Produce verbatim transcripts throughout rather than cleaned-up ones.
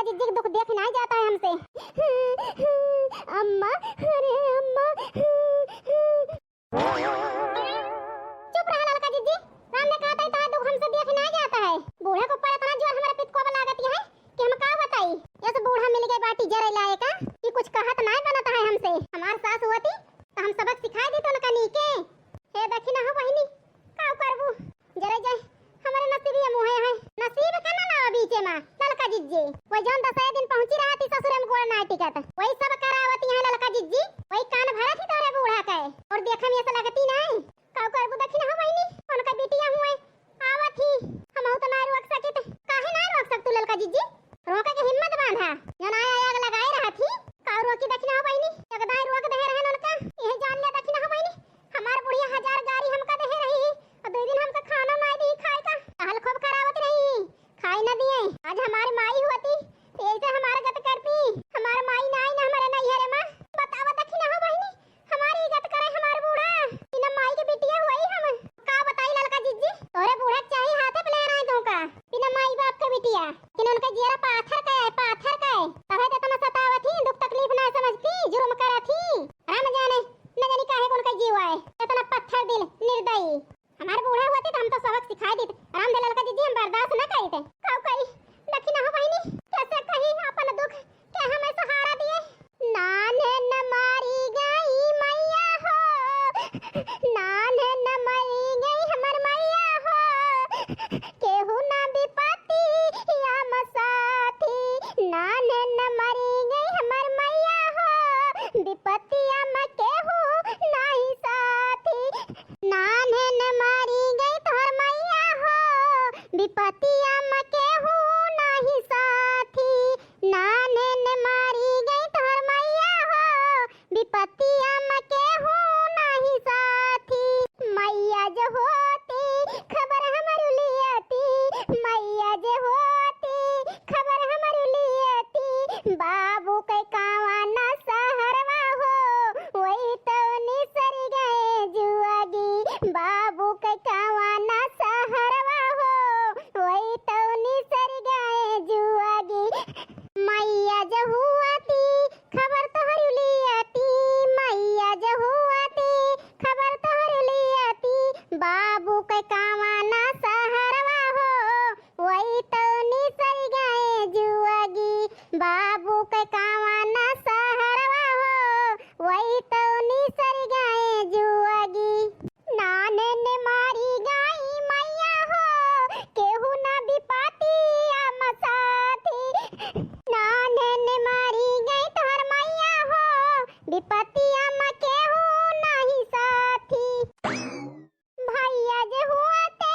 जिज्जी के दुख देख नाहीं जात है हमसे। अम्मा, अरे अम्मा। चुप रहा ललका जिज्जी, राम ने कहत है तोहार दुख हमसे देख नाहीं जात है। बूढ़ा के ऊपर इतना जोर हमारे पितको लागत है कि हम का बताई। यस बूढ़ा मिल गए बाटी जरे लाए का कि कुछ कहत नाहीं बनत है हमसे। हमार सास होती तो हम सबक सिखाई देत उनका नीके। हे दखिनहो बहिनी, का करबू? जरे जाए, हमरे नसीबिया मुँहे है। नसीब का ना लावा बीचे मा, ललका जिज्जी। वही जौन दसरे दिन पहुँची रहत ही ससुरे में गोड़ नाहीं टिकत। वही सब करावत यहाँ ललका जिज्जी। वही कान भरत ही तोहरे बूढ़ा के। और देखे में ऐसा लगती नाहीं। का करबू दखिनहो बहिनी? उनका बिटिया हुए आवत ही। हमहू तो नाहीं रोक सकित। काहे नाहीं रोक सकतू ललका जिज्जी? रोके के हिम्मत बांधा। जौन आया आग लगाए रहत ही। का रोकी दखिनहो बहिनी? एक दाई रोक दे रहन उनका। यह जान ले दखिनहो बहिनी। हमार बुढ़िया हजार गारी हमका देहे रही ही, और दुइ दिन हमका खाना नाहीं दी खाए का। टहल खूब करावत रही ही, खाए न दिए। आज हमार माई होती, तो यही से हमार गत करती। हमार माई नाहीं ना हमारे नैहरे मा। बतावा दखिनहो बहिनी, हमार इज्जत करे हमार बूढ़ा, बिना माई के बिटिया हुई हम। का बताई ललका जिज्जी, तोरे बूढ़ा के चाही हाथे पे ले रहे तुमका, बिना माई बाप के बिटिया। लेकिन उनका जियरा पाथर का है, पाथर का है। तबे तो इतना सतावत ही, दुख तकलीफ ना समझती, जुर्म करत ही। राम जाने, न जानी काहे कौन का जीव आए, इतना पत्थर दिल, निर्दयी। हमार बूढ़ा होती तो हम तो सबक सिखाई देत। राम दे ललका जिज्जी, हम बर्दाश्त न करी थे। का करी? दखिनहो बहिनी, कैसे कही अपन दुख, के हमें सहारा दिए। नान्हे न मारी गई मैया हो, नान्हे न मारी गई हमर मैया हो, केहू ना विपत्तिया म साथी। नान्हे न मारी गई हमर मैया हो, विपत्तिया म केहू नाहीं साथी। नान्हे न मारी गई तोहर मैया हो, विपत्तिया म केहू नाहीं साथी। नान्हे न मारी गई तोहर मैया हो, विपत्तिया म केहू नाहीं साथी। मैया जो होती खबर हमर लियती, मैया जो होती खबर हमर लियती। बाबू के कावा ना सहरवा हो, वही तो निसर गए जुआगी। बाबू के कावा ना सहरवा हो, वही तो निसर गए जुआगी। मैया जो हुआती खबर तोहर लियाती, मैया जो हुआती खबर तोहर लियाती। बाबू के कावा ना सहरवा हो, वही तो निसर गए जुआगी। बाबू के कावा ना सहरवा हो, वही तो निसर गए जुआगी। नान्हे न मारी गई मैया हो, केहू ना विपत्तिया म साथी। नान्हे न मारी गई तोहर मैया हो, विपत्तिया म केहू नाहीं साथी। भैया जे हुआते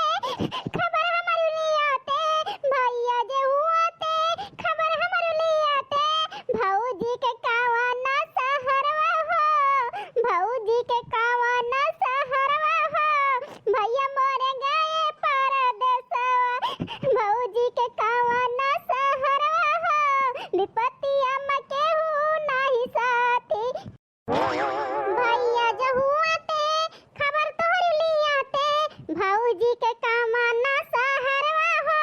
खबर हमर लियाते, भैया जे हुआते खबर हमर लियाते। भौजी के कावा ना सहरवा हो, भौजी के कावा ना सहरवा हो, भैया मोरे गए परदेसवा। भौजी के कावा ना सहरवा हो, विपत्तिया म केहू नाहीं साथी। भैया जो हुआते खबर तोहर लियाते, भौजी के कामा ना सहरवा हो,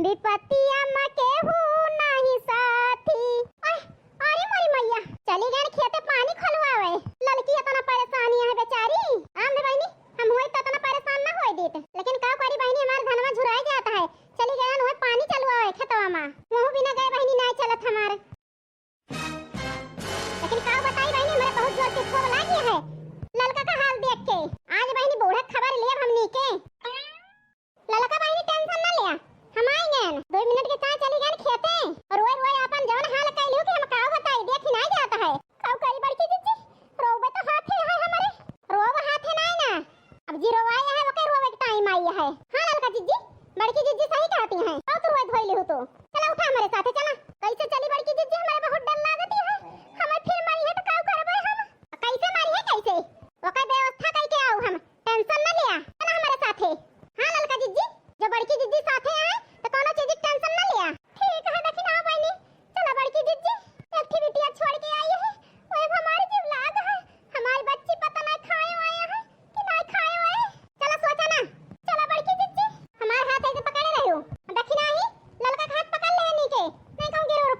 विपत्तिया म केहू नाहीं साथी। आय, अरे मोरी मैया, चली गए खेते पानी खोलवावे। ललकी इतना परेशानी है बेचारी। आम दे बहिनी, हम होई तो इतना परेशान ना होए देत, लेकिन का करी बहिनी, हमार धनवा झुराए जात है। चली गए हुए पानी चलवावे खेतवा मा, वहू बिना गए बहिनी नाहीं चलत हमार। लेकिन का बताई बहिनी, हमरे बहुत जोर के क्षोभ लागी है ललका का हाल देख के। आज बहिनी बूढ़ा खबर लेब हमनी के। ललका बहिनी tension ना लिया, हम आई गएन। दो मिनट के चाहे चली गएन खेते। रोए रोए आपन जवन हाल कैलू कि हम का बताई, देखी नाहीं जात है। का करी बड़की जिज्जी, रोबे तो हाथे है हमरे, रोब हाथे नाहीं ना। अब जी रोवाई है, ओके रोवे के time आई है। हाँ ललका जिज्जी, बड़की जिज्जी सही कहती हैं। बहुत रोए धोइली हो तो। चला उठा हमारे साथे, चला। कैसे चली बड़की जिज्जी, हमारे बहुत डर लागती है। हमें फिर मारी है तो का करबे हम? कैसे मारी है, कैसे? ओके व्यवस्था करके आओ हम। Tension ना लिया, चला हमारे साथे। हाँ ललका जिज्जी, जो बड़की जिज्जी साथे आए तो कोनो चीज की tension ना लिया। ठीक है दखिनहो बहिनी, चला बड़की जिज्जी, एक ठे बिटिया छोड़ के आई है, वो अब हमारे जीव लाग है, हमारी बच्ची पता नहीं खाए वाए है कि नहीं खाए वाए। चला सोचा ना, चला बड़की जिज्जी, हमार हाथ ऐसे पकड़े रहो, दखिनहो ललका का हाथ पकड़ ले नीचे, नहीं कहूँ गिरो।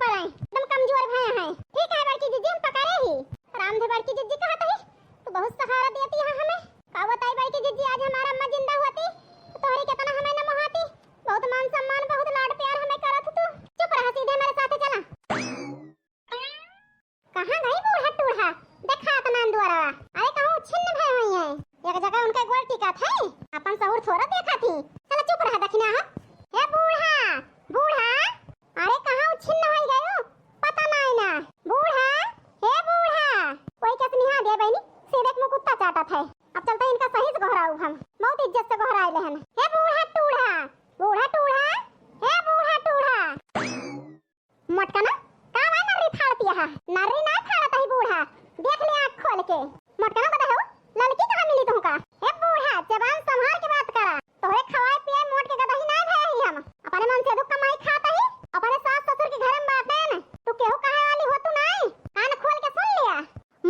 नर्री ना फाड़त ही बूढ़ा, देख ले आँख खोल के। मोटकना गदहो, ललकी कहाँ मिली तुमका? ए बूढ़ा, जबान संभार के बात करा। तोहरे खवाए पिए मोट के गदही नाय भए ही हम। अपने मन से दुख कमाई खात ही, अपने सास ससुर के घर में बाटेन। तू केहू कहे वाली हो तू नाय, कान खोल के सुन लिया।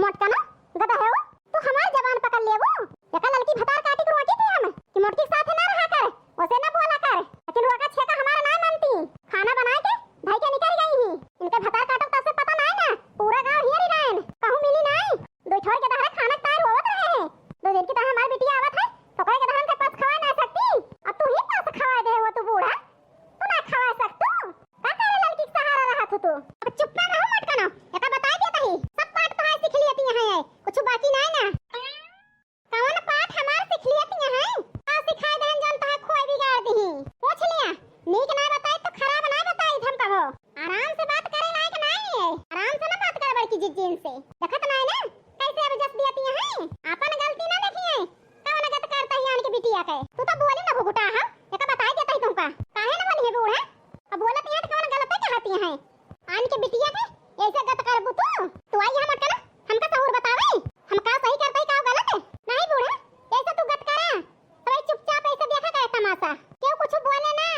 मोटकना गदहो, तू हमार जबान पकड़ लेबू। एका ललकी भतार काटी के रोकी थी हम कि मोटकी के साथ ना रहा कर, ओसे ना बोला कर। लेकिन रोका छेका हमारा नाय मानती। खाना बनाए के धई के निकल गई ही। इनके भतार काटो तब से पता नाय ना, पूरा गाँव हियरी नाय। कहूँ मिली नाय। दो ठोर के दहरा खाना तार होवत रहे हैं। दो दिन की तरह हमार बिटिया आवत है, तो कहे के दहरन के पास खवा ना सकती। अब तू ही पास खवा दे हो तू बूढ़ा। तू ना खवा सकतू। का करे लड़की के सहारा रहा तू तू? अब चुप्पा ना हो मोटकनो। एका बताई देता ही। सब पाठ तो है सीख लिया ती है। कुछ बाकी नाय ना। कौन पाठ हमार सीख लिया ती है? का सिखाई देन जौन तोहे खोई बिगाड़ दी। पूछ लिया। नीक ना बताई तो खराब ना बताई हम कहो। आराम से बात करे लायक नाय है। आराम से ना बात कर बड़की जिज्जी इनसे। देखत नाय ना? कैसे अब जस दिया ती है? आपन गलती ना देखी है। कौन गत करता ही आन के बिटिया के? तू तो बोली ना घुघुटा है। एका बताई देता ही तुमका। काहे ना बोली है बूढ़ा? अब बोलत ही है तो कौन गलत है कहती है? आन के बिटिया के ऐसे गत करबू तू? तू आई हम अटकना, हमका सहूर बतावे। हम का सही करता ही का गलत है? नहीं बूढ़ा, ऐसे तू गत करा। तब चुपचाप ऐसे देखा करे तमाशा। क्यों कुछ बोले ना?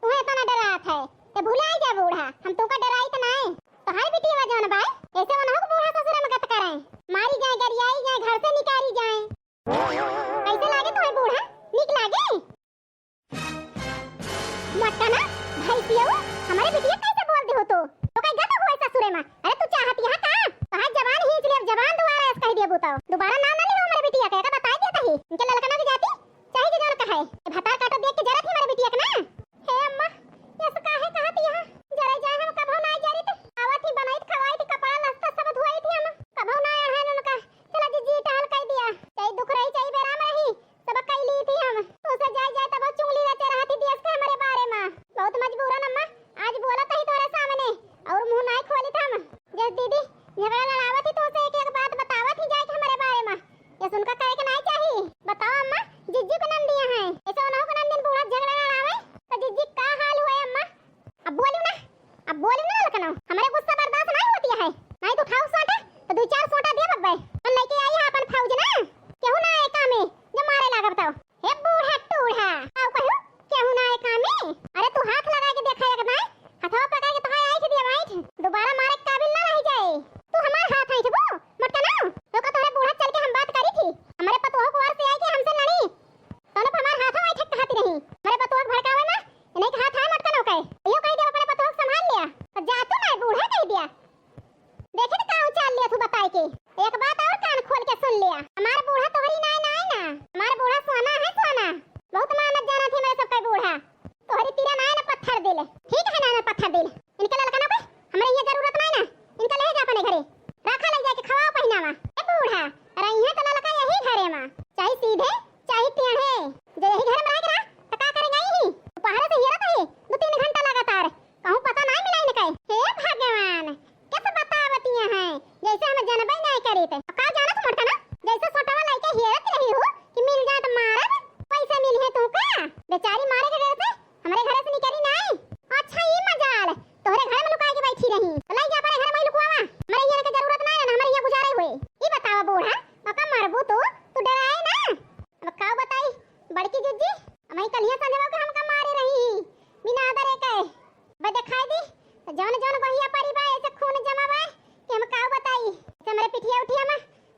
तुम्हें इतना डरात है। ते भुलाई जा बूढ़ा, हम तुमका डराई तो नहीं। तोहार बिटिया जौन बा, ऐसे उन्हों के बूढ़ा ससुर में गत करे। मारी जाए, गरियाई जाए, घर से निकारी जाए। कैसे लागे तुम्हें बूढ़ा? नीक लागे? मोटकना, भैंसियो, हमारे बिटिया कैसे बोल दे हो तू? तो कहीं गत हुआ ससुरे में? अरे तू चाहत यहाँ का? तोहार जबान खींच ले, जबान दोबारा ऐसे कह दिया बूता। दोबारा नाम ना ले हमारे बिटिया के, का बताई देता ही। इनके ललकना की जाती, चाहे के जौन कहे। ये भतार काटो देख के जरत ही हमारे बिटिया के ना। हे अम्मा, ये ऐसे काहे कहत यहाँ? जरे जाए हम कभो ना जरित। आवत ही बनाइत खवाइत कपड़ा लत्ता सब धुआई थी हम। कभो ना अढ़ान उनका। चला जिज्जी टहल कह दिया। चाहे दुख रही, चाहे बेराम रही। सब कई ली थी हम। तू से जाए जाए तब चुंगली रचे रहती देश के हमारे बारे में। बहुत मजबूरन अम्मा, आज बोलत ही तोरे सामने और मुंह नाय खोलित हम। जस दीदी झगड़ा लड़ावत ही तो से एक एक बात बतावत ही जाए के हमारे बारे में। ये सुनकर कहे के नाय चाहिए। बताओ अम्मा, जिज्जी के नंदिया हैं, ऐसे उन्हों के नंदिन बूढ़ा झगड़ा लड़ावे तो जिज्जी का हाल हुए अम्मा? अब बोलू ना, अब बोलू ना लखनऊ, हमारे गुस्सा बर्दाश्त नहीं होती है। नहीं तो उठाओ सोटा, तो दो चार सोटा दे बब्बे। हम लेके आई है अपन फौज ना, केहू ना आए कामे, जो मारे लागब तो। हे बूढ़ा टूढ़ा, आओ कहू, केहू ना आए कामे। अरे तू हाथ लगा के देखा एक दाई, हथवा पकड़ के तोहार ऐंठ दिया बैठ, दोबारा मारे के काबिल ना रह जाए। तू हमार हाथ ऐंठबू, मोटकना, तो का तोहरे बूढ़ा चल के हम बात करी थी। हमारे पतोह कुआर से आई के हमसे लड़ी, तोने पर हमार हाथ ऐंठे कहती रही। हमारे पतोह के भड़कावे में इन्हें के हाथ है मोटकनो के। यो कह दिया अपने पतोह के संभाल लिया। तो जा तू ना बूढ़ा कह दिया। देखे तो का उछाल लिया तू बताए के। एक बात और कान खोल के सुन लिया। हमार बूढ़ा तोहरी नाय नाय ना। हमार बूढ़ा सोना है सोना। बहुत मानत जाना थी मेरे सबका बूढ़ा। तोहरी तीरा नाय ना पत्थर दिल। ठीक है ना, ना पत्थर दिल। इनके ललकनों के हमरे यहाँ जरूरत नाय ना। इनका ले जा अपने घरे। रखा ले जाके खवाओ पहिनावा। ए बूढ़ा, रही है तो ललका यही घरे में। चाहे सीधे चाहे टेढ़े, जे यही घर में रह गया, तो का करेगा यही? दोपहर से हियरत है, दो तीन घंटा लगातार, कहूँ पता नहीं मिला इनके। हे भगवान, कैसे बतावतिया हैं, जैसे हम जनबे नहीं करी थे। का जानत मोटका ना, जैसे सोटवा लइके हियरत रही हो कि मिल जात मारब, पैसे मिली है तू का? बेचारी मारे के डर से हमरे घरे से निकली नहीं। अच्छा, ई मजाल, तोहरे घर में लुकाए के बैठी रही, तो लाई जा अपने घर में लुकवावा। हमरे यहाँ के जरूरत नहीं है ना, हमरे यहाँ गुजारे हुए। ई बतावा बूढ़ा, ओका मरबू तू, तू डराए ना। अब का बताई बड़की जिज्जी, हमही कलिया संझवा के हमका मारे रही बिना आदर के। अब देखाई दी तो जौन जौन गोहिया परी बा, ऐसे खून जमा बा कि हम का बताई। ऐसे हमरे पिठिया उठिया में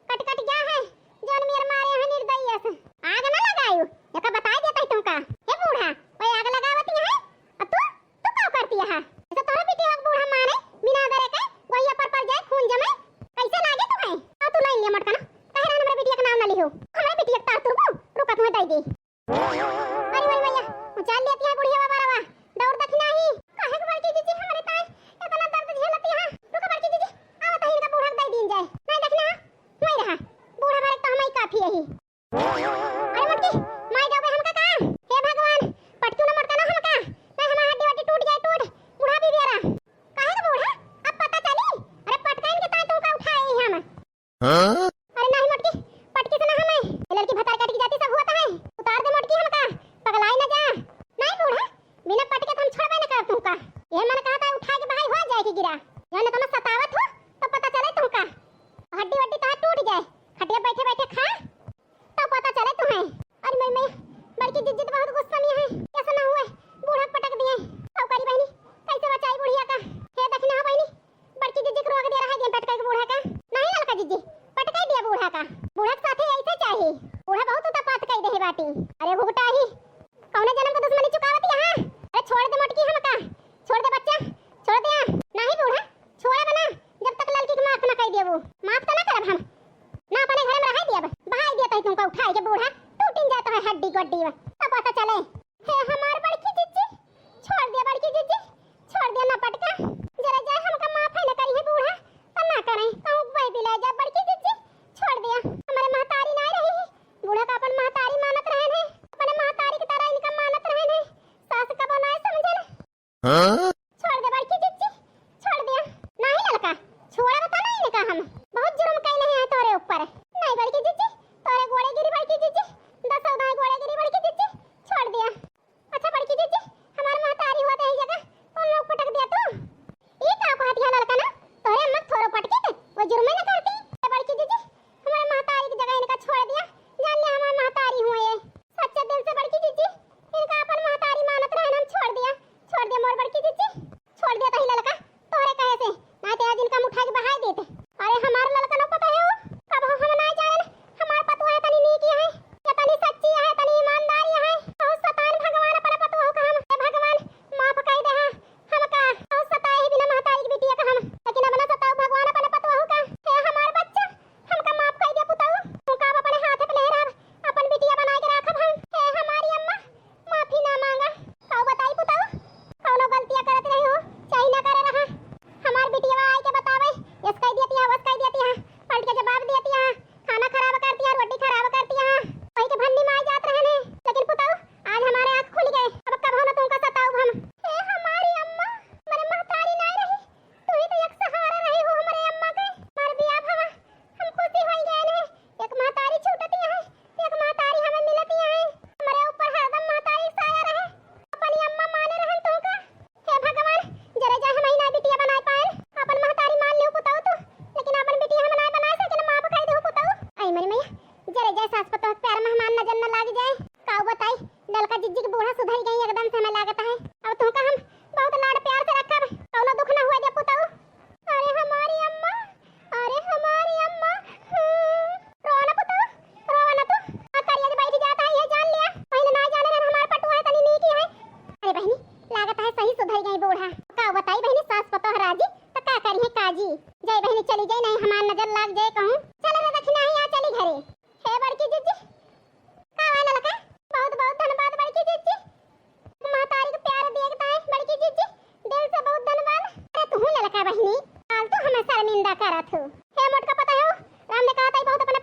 कट कट गया है, जौन मेर मारे हैं निर्दयी से। आग ना लगायू, एका बताई देता ही तुमका। हे बूढ़ा, कोई आग लगावती है? अब तू तू का करती है? ऐसे तोहरा बिटिया के बूढ़ा मारे, बिना आदर के, गोहिया पर पर जाए, खून जमे, कैसे लागे तुम्हें? आ तू लाइन लिया मोटका ना, कहे रहन हमरे बिटिया के नाम ना लिहो, हमरे बिटिया के तार तुरबू, रुका तुम्हें दे दे। अरे भाई भैया, उछाल लेती है बुढ़िया बाबा रवा, दौड़ दखिना ही। काहे के बड़की जीजी हमरे ताए इतना दर्द झेलती है? रुका बड़की जीजी, आवत ही इनका बूढ़ा के दे दीन जाए। नहीं दखिना, नहीं रहा, बूढ़ा मारे तो हम ही काफी यही। अरे मोटकी, माई जाबे हमका का? हे भगवान, पटकू न मोटका ना हमका, नहीं हमार हड्डी वड्डी टूट जाए टूट, बुढ़ा भी बेरा। काहे के बूढ़ा? अब पता चली। अरे पटकाइन के ताई तुमका उठाए ही हम। हाँ? अरे नहीं मोटकी, पटकी से ना हमें, ये लड़की भतार काट के जाती सब हुआ तो है। उतार दे मोटकी हमका, पगलाई न जा। नहीं बूढ़ा, बिना पटके तो हम छोड़बे न करब तुमका। ये मन कहता है उठा के बहाई हो जाए के गिरा। जौन तुम सतावत हो, हड्डी वड्डी तोहार टूट जाए, खटिया बैठे बैठे खा, तब पता चले तुहें। अरे मई मई, बड़की जिज्जी तो बहुत गुस्सा में है, कैसे ना हुए, बूढ़ा के पटक दिए। अब करी बहिनी, कैसे बचाई बुढ़िया का? हे दखिना बहिनी, बड़की जिज्जी के रोक दे रहा है, गेम पटकाई के बूढ़ा का। नहीं ललका जिज्जी, पटकाई दिया बूढ़ा का। बूढ़ा के साथे ऐसे चाही, बूढ़ा बहुत उत्पात कई देहे बाटी। अरे घुघटा ही, कौने जन्म के दुश्मनी चुकावत यहाँ? अरे छोड़ दे मोटकी हमका, छोड़ दे बच्चा, छोड़ दे। नहीं बूढ़ा, छोड़ा बना, जब तक ललकी के माफ ना कई देबू। माफ तो ना करब हम, ना अपने घर में रह दियब, बहाई दिया तही तुमका उठाए के बूढ़ा, टूटिन जाता है हड्डी गोड्डी में, तब पता चले। हे हमार बड़की जिज्जी, छोड़ दिया बड़की जिज्जी, छोड़ दिया ना पटका, जरा जाए हमका माफ है ना करी है बूढ़ा, तो ना करें, कहूँ वही भी ले जा बड़की जिज्जी, छोड़ दिया। हमारे महतारी ना रही है, बूढ़ा का अपन महतारी मानत रहन है, अपने महतारी की तरह इनका मानत रहन है, सास का बनाए समझन। हाँ? छोड़ दे बड़की जिज्जी, छोड़ दिया। नहीं ललका, छोड़ा बता नहीं इनका हम, बहुत जुर्म कैले हैं तोरे ऊपर। नहीं बड़की जिज्जी, तोरे गोड़े गिरी बड़की जिज्जी, दस उदाई गोड़े गिरी बड़की जिज्जी, छोड़ दिया। अच्छा बड़की जिज्जी, हमार महतारी हुआ तो यही जगह कौन लोग पटक दिया तू? ये का कहत है ललका ना, तोरे अम्मा के थोरो पटकी थे, वो जुर्मे न करती। ए बड़की जिज्जी, हमारे महतारी की जगह इनका छोड़ दिया, जान लिया हमारे महतारी हुए ये। सच्चे दिल से बड़की जिज्जी, इनका अपन महतारी मानत रहन हम छोड़ दिया, छोड़ दिया मोर बड़की जिज्जी, छोड़ दिया तही ललका, तोहरे कहे से, ना ते आज इनका हम उठा के बहाई देते। अरे हमार ललका न पता है वो, कब हम ना जाने, हमार पतुआ है तनी नीकी है, ये तनी सच्ची है, तनी ईमानदारी है, बहुत शैतान भगवान अपने पतुआ का हम, हे भगवान माफ कर दे हाँ, हमका बहुत सताए ही बिना महतारी की बिटिया का हम, लेकिन अब ना सताओ भगवान अपने पतुआ का, हे हमार बच्चा, हमका माफ कर दे पुताऊ, तुमका अब अपने हाथ पे नहीं रहब, अपन बिटिया बना के राखब हम, हे हमारी अम्मा, माफी ना मांगा। काऊ बताई पुताऊ, कौनो गलतिया करत रही हो, चाही ना करे रहा। हमार बिटिया आए के बतावे, यस कह दियती है, वस कह दियती है, पलट के जवाब दियती है, खाना खराब करती है, रोटी खराब करती है, वही के भन्नी माई जात रहन है। लेकिन पुताऊ, आज हमारे आँख खुल गए, अब कबहू ना तुमका सताऊ हम। हे हमारी अम्मा, हमारे महतारी ना रही, तू ही तो एक सहारा रही हो हमारे अम्मा के, हमार बियाह भवा, हम खुशी होई गए हैं। एक महतारी छूटती है, एक महतारी हमें मिलती है। हमारे ऊपर हरदम महतारी साया रहे। अपनी अम्मा माने रहन तुमका। हे भगवान, जरे जाए हम ही ना बिटिया बनाए पाए। अपन महतारी मान लियो पुताऊ तू, लेकिन अपन बिटिया हम ना बना सके ना माफ कर दे पुताऊ। आई मरी मैया, जरे जाए सास पतोह प्यार मेहमान नजर न लाग जाए। काऊ बताई, ललका जिज्जी के बूढ़ा सुधर गई एकदम से हमें लागत है। अब तुमका हम बहुत लाड़ प्यार से रखब, कौनो दुख ना हुआ दे पुताऊ। अरे हमारी अम्मा, अरे हमारी अम्मा, हम्म, रोवा ना पुतवा, रोवा ना तू। आ करिया जे बैठ जाता है, ये जान लिया। पहले ना जाने रहन हमार पटुआ है, तनी नीकी है। अरे बहिनी, लागत है सही सुधर गई बूढ़ा। का बताई बहिनी, सास पतोह राजी, त का करी है काजी। जय बहिनी चली जाए, नहीं हमार नजर लाग जाए कहूँ। चल रे दखिना, यहाँ चली घरे। हे बड़की जिज्जी, का हुआ ललका? बहुत बहुत धन्यवाद बड़की जिज्जी। महतारी के प्यार दिए के ताई बड़की जिज्जी, दिल से बहुत धन्यवाद। अरे तू ललका बहिनी, फालतू हमें शर्मिंदा करत हो। हे मोटका पता हो, राम ने कहा ताई बहुत अपन